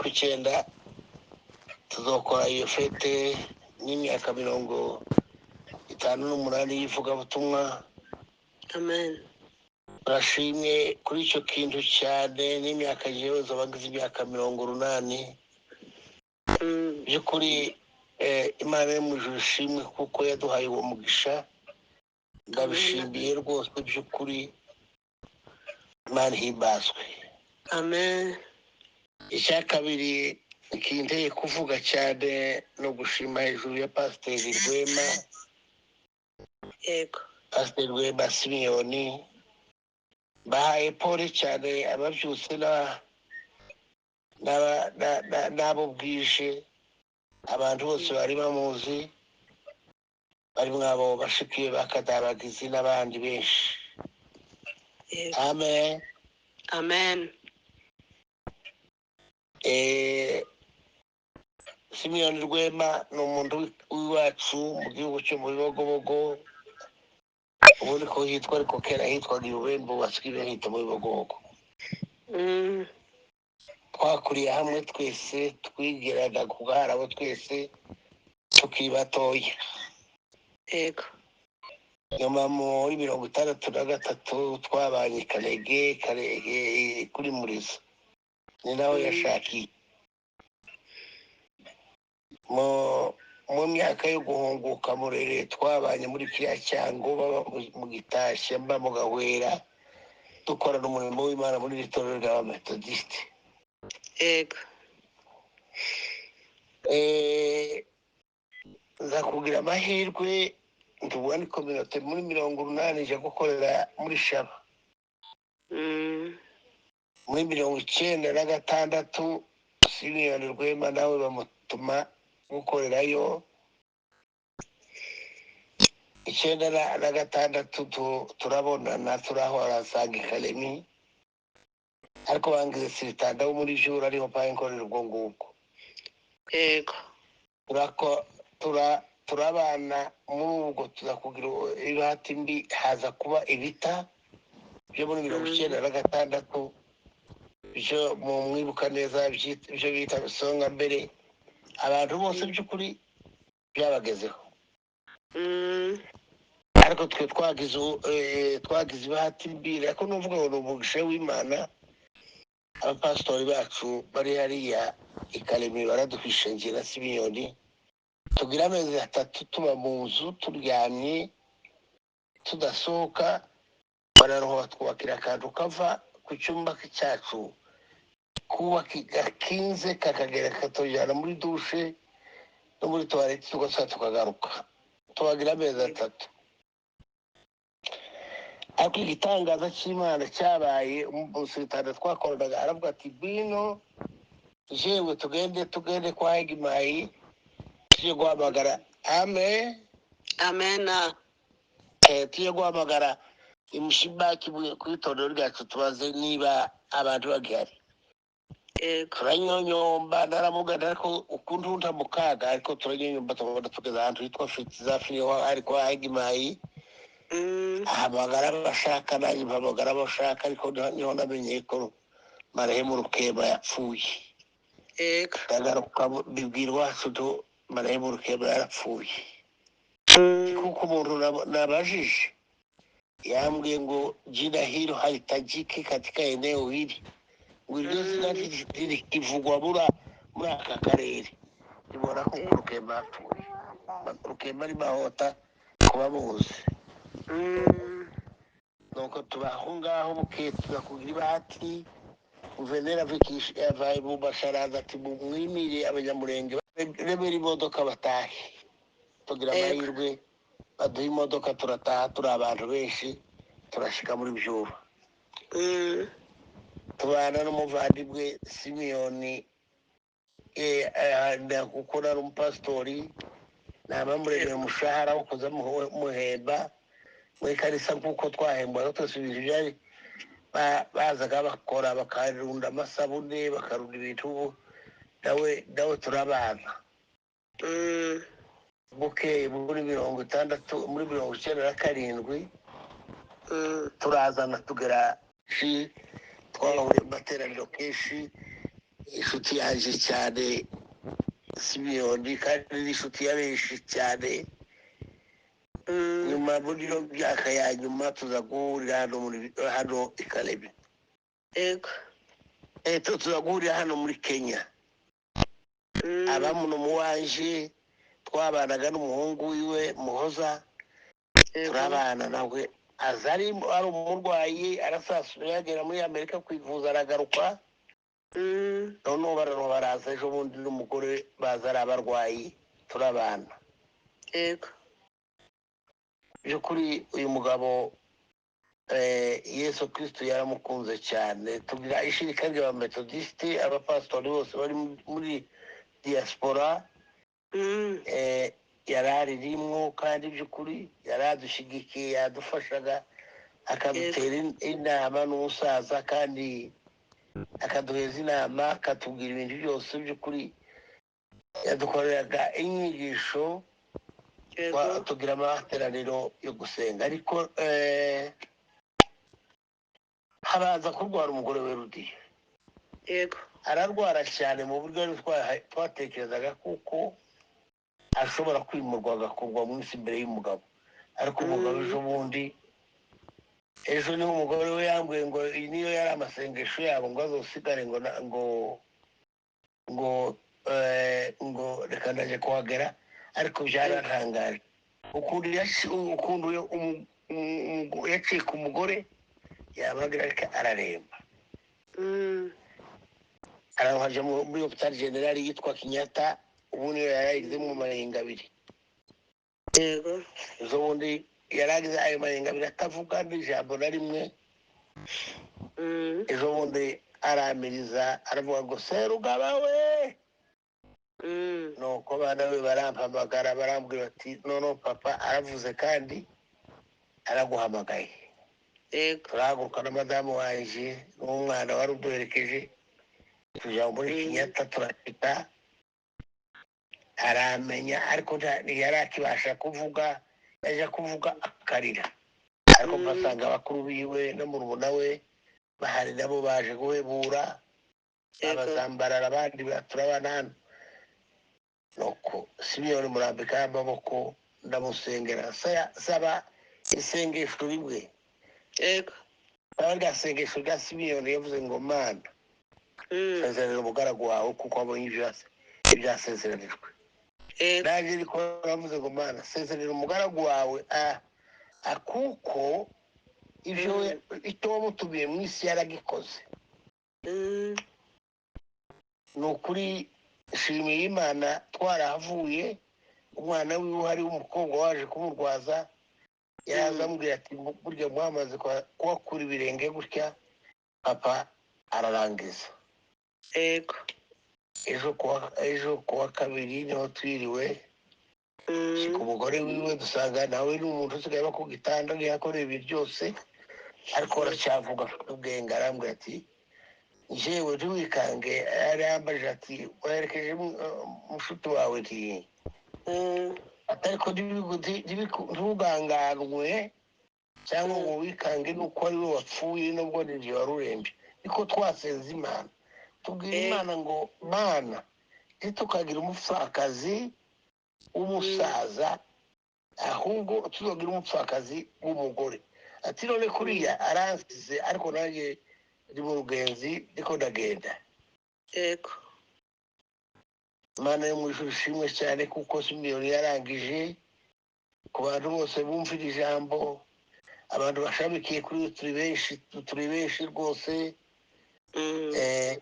Kw'icyenda tuzokora iyo fête n'imyaka 58 y'ivugabutumwa. Amen. Turashimye kuri icyo kintu cyane. N'imyaka jewe zobagize imyaka 80. By'ukuri, Imana yo mu ijuru ishimwe kuko yaduhaye uwo mugisha. Ndabishimiye rwose, by'ukuri Imana ihimbazwe. Amen. Icya kabiri kinteye kuvuga cyane no gushima hejuru ya Pasiteri Rwema. Pasiteri Rwema Simiyoni, bahaye pole cyane ababyutse n'abo bwije, abantu bose bari bamuzi, bari mwabo bashikiye ba Kadabagizi n'abandi benshi. Amen. Amen. Simiyoni Rwema ni umuntu w'iwacu mu gihugu cyo mu Bibogobogo, ubundi ko hitwa, ariko kera hitwaga Ibubembo, basigaye bahita mu Bibogobogo. Twakuriye hamwe twese, twigiraga ku gaharabo twese tukiri batoya. Nyuma muri 63 twabanye Karege, Karege kuri Murizo, ni naho yashakiye. Mu myaka yo guhunguka Murere twabanye muri kiriya cyango, baba mu Gitashya, mba mu Gahwera, dukorana umurimo w'Imana muri iri torero ry'Abametodisite. Nza kugira amahirwe ndubona ni communauté muri 80 ija gukorera muri Shaba. Muri 96 Simiyoni Rwema nawe bamutuma gukorerayo. 96 turabonana, turahora, asanga ikaremi, ariko bangize siritanda wo muri juru, ariho paye nkorera ubwo ngubwo. Turako turabana muri ubwo, tuza kugira ibahati mbi, haza kuba ibita byo muri mirongo icyenda na gatandatu, byo mu mwibuka neza, byo bita Songa Mbere. Abantu bose by'ukuri byabagezeho. Ariko twe twagize ibahati mbi, ariko nuvuga ngo ni umugisha w'Imana, abapasitori bacu bari hariya i Karemi baraduhishe njye na Simiyoni, tugira amezi 3 tuba mu nzu turyamye tudasohoka. Bararoha batwubakira akantu kava ku cyumba cyacu kubaka gakinze, kakagera kakatujyana muri douche no muri toilette, tugasubira tukagaruka, tubagira amezi 3. Ariko igitangaza cy'Imana cyabaye, umusirikare twakoranaga aravuga ati: "Ngwino jewe, tugende, tugende kwa Hegimayi, tujye guhamagara." Amen. Amena. Tujye guhamagara imushibaki ku itorero ryacu, tubaze niba abantu bagihari. Turanyonyomba, naramugana, ariko ukuntu nta mu kaga, ariko turanyonyomba, tubona tugeze ahantu hitwa Fitizafi, niho ari kwa Hegimayi. Ahamagara abashaka, nanjye mpamagara abashaka, ariko niho namenye ko marehemu Rukeba yapfuye. Ndagaruka bibwira iwacu tu marehemu Rukeba yarapfuye, kuko umuntu nabajije yambwiye ngo jina hilo halitajiki katika eneo hili, ngo iryo zina rikivugwa muri aka karere. Ribona ko Rukeba yapfuye. Rukeba ari Mahota kuba muzi. Nuko tuba aho ngaho, bukeye tuza kugira ibahati, guverineri ava mu Basharaza ati: "Mumwimire Abanyamurenge, remera imodoka batahe." Tugira amahirwe, baduha imodoka, turataha turi abantu benshi, turashika muri Byuba. Tubana n'umuvandimwe Simiyoni, kuko nari umupasitori, nabamuremera umushahara wo kuza muhemba muri kanisa, nk'uko twahembwaga twese. Ibintu byari bazaga bakora, bakarunda amasabune, bakarunda ibintu, ubu nawe turabana. Bukeye muri 60, muri 97 turazana tugera shi, twahuriye mu materaniro kenshi. Inshuti yanjye cyane Simiyoni, kandi ni inshuti ya benshi cyane. Nyuma muri iyo myaka ya nyuma tuza guhurira hano muri hano i Kalemie. Tuza guhurira hano muri Kenya. Abamuno muwanje twabanaga n'umuhungu wiwe Muhoza. Turabana nawe, aza ari umurwayi, arasasura, yagera muri Amerika kwivuza, aragaruka. Noneho baraza ejo bundi n'umugore, baza ari abarwayi, turabana. By'ukuri uyu mugabo, Yesu Kristo yaramukunze cyane. Tugira ishirika ry'abametodisite, abapasitori bose bari muri diaspora. Yari aririmwo, kandi by'ukuri yari adushyigikiye, yadufashaga, akadutera inama n'umusaza, kandi akaduheza inama, akatubwira ibintu byose. By'ukuri yadukoreraga inyigisho. Tugira amateraniro yo gusenga, ariko habanza kurwara umugore we Rudiya. Ararwara cyane mu buryo twatekerezaga kuko ashobora kwimurwa agakurwa mu isi imbere y'umugabo. Ariko umugabo ejo bundi, ejo niho umugore we yambwiye ngo iyi niyo yari amasengesho yabo, ngo azosigare, ngo ngo ngo ngo reka ndaje kuhagera. Ariko byarantangaje ukuntu ukuntu yacika umugore yabagira, ariko araremba. Arahaja muri hôpital général yitwa Kenyatta, ubu niyo yaragize mu marenga abiri. Ejo bundi yaragize ayo marenga abiri atavuga n'ijambo na rimwe. Ejo bundi aramiriza, aravuga ngo "Serugaba we!" Nuko abana be barampamagara, barambwira bati "Noneho papa aravuze kandi araguhamagaye." Turahaguruka na madamu wanje n'umwana wari uduherekeje, tujya muri Kenyatta, turafita aramenya, ariko ntiyari akibasha kuvuga, yajya kuvuga akarira. Ariko mpasanga abakuru biwe no murumuna we bahari, nabo baje guhebura. Abazambarara abandi turabana hano. Nuko Simiyoni murambikaho amaboko, ndamusengera, saba isengesho rimwe. Saba rya sengesho rya Simiyoni yavuze ngo "Mana, sezerera umugaragu wawe kuko abonye ibyasezeranijwe." Nanjye ariko navuze ngo "Mana, sezerera umugaragu wawe kuko ibyo icyo wamutumiye mu isi yaragikoze." Ni ukuri nshimiye Imana, twarahavuye umwana wiwe hari umukobwa waje kumurwaza, yaza amubwira ati "Burya mwamaze kuhakura ibirenge gutya, papa ararangiza." Ejo kuwa kabiri niho twiriwe. Ku mugore wiwe dusanga nawe ni umuntu usigaye aba ku gitanda, ntiyakorera ibintu byose, ariko aracyavuga, afite ubwenge. Arambwira ati "Njyewe ntiwikange." Yari yambajije ati "Waherekeje mushuti wawe?" Nti "Ariko ntuganganwe cyangwa ngo wikange nuko ari we wapfuye, nubwo ni wari urembye." Niko twasenze Imana, tubwira Imana ngo "Mana, ntitukagira umupfakazi w'umusaza, ahubwo tuzagira umupfakazi w'umugore." Ati "None kuriya aransize, ariko nanjye ndi mu rugenzi, ndiko ndagenda." Imana yo mu ijuru ishimwe cyane, kuko Simiyoni yarangije. Ku bantu bose bumvira ijambo, abantu bashamikiye kuri we, turi benshi, turi benshi rwose.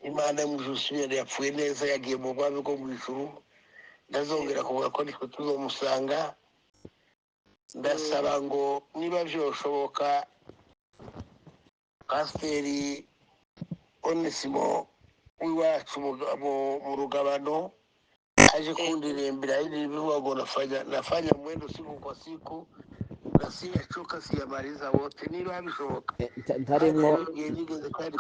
Imana yo mu ijuru, Simiyoni yapfuye neza, yagiye mu bwami bwo mu ijuru. Ndazongera kuvuga ko nitwe tuzomusanga. Ndasaba ngo niba byoshoboka, Pasiteri Onesimo w'iwacu mu rugabano aje kundirimbira indirimbo ivuga ngo nafanya mwendo siku kwa siku na siyachoka siyamaliza wote, niba bishoboka. Ntarimwo. Igihe nigeze kandi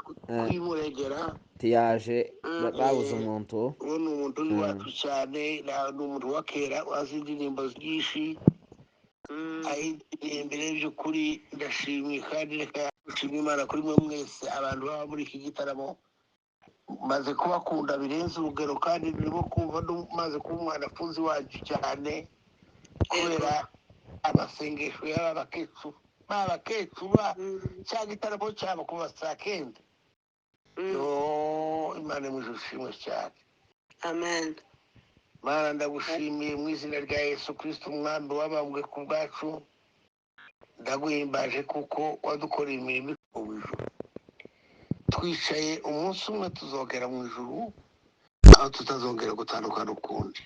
kwimuregera. Tiyaje, babuze umuntu. Uwo ni umuntu w'iwacu cyane, ni umuntu wa kera wazi indirimbo nyinshi, ayiririmbire. By'ukuri ndashimye, kandi reka nshimye Imana kuri mwe mwese abantu baba muri iki gitaramo. Maze kubakunda birenze urugero, kandi ndimo kumva maze kuba umwanafunzi wacu cyane kubera amasengesho y'aba bakecuru, ba bakecuru cya gitaramo cyabo kuva saa 9. Yo, Imana mu ijuru ishimwe cyane. Amen. Mana, ndagushimiye mu izina rya Yesu Kristo, umwami wabambwe ku bwacu. Ndaguhimbaje kuko wadukoreye imirimo mu ijuru. Twicaye, umunsi umwe tuzogera mu ijuru aho tutazongera gutandukana ukundi.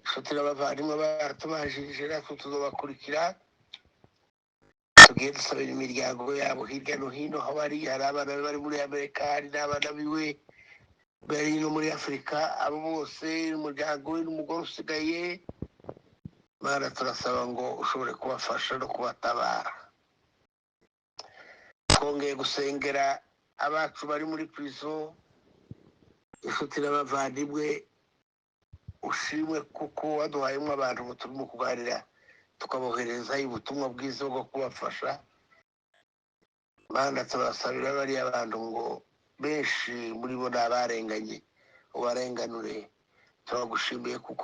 Inshuti n'abavandimwe baratubanjirije, natwe tuzobakurikira. Tugiye dusabira imiryango yabo hirya no hino aho bari. Hari abana be bari muri Amerika, hari n'abana biwe bari no muri Afurika, abo bose, umuryango we n'umugore usigaye. Mana, turasaba ngo ushobore kubafasha no kubatabara. Twongeye gusengera abacu bari muri prison, inshuti n'abavandimwe. Ushimwe kuko waduhayemo abantu turimo kuganira, tukaboherezayo ubutumwa bwiza bwo kubafasha. Mana, turasabira bariya bantu ngo benshi muri bo ni abarenganye, ubarenganure. Turagushimiye kuko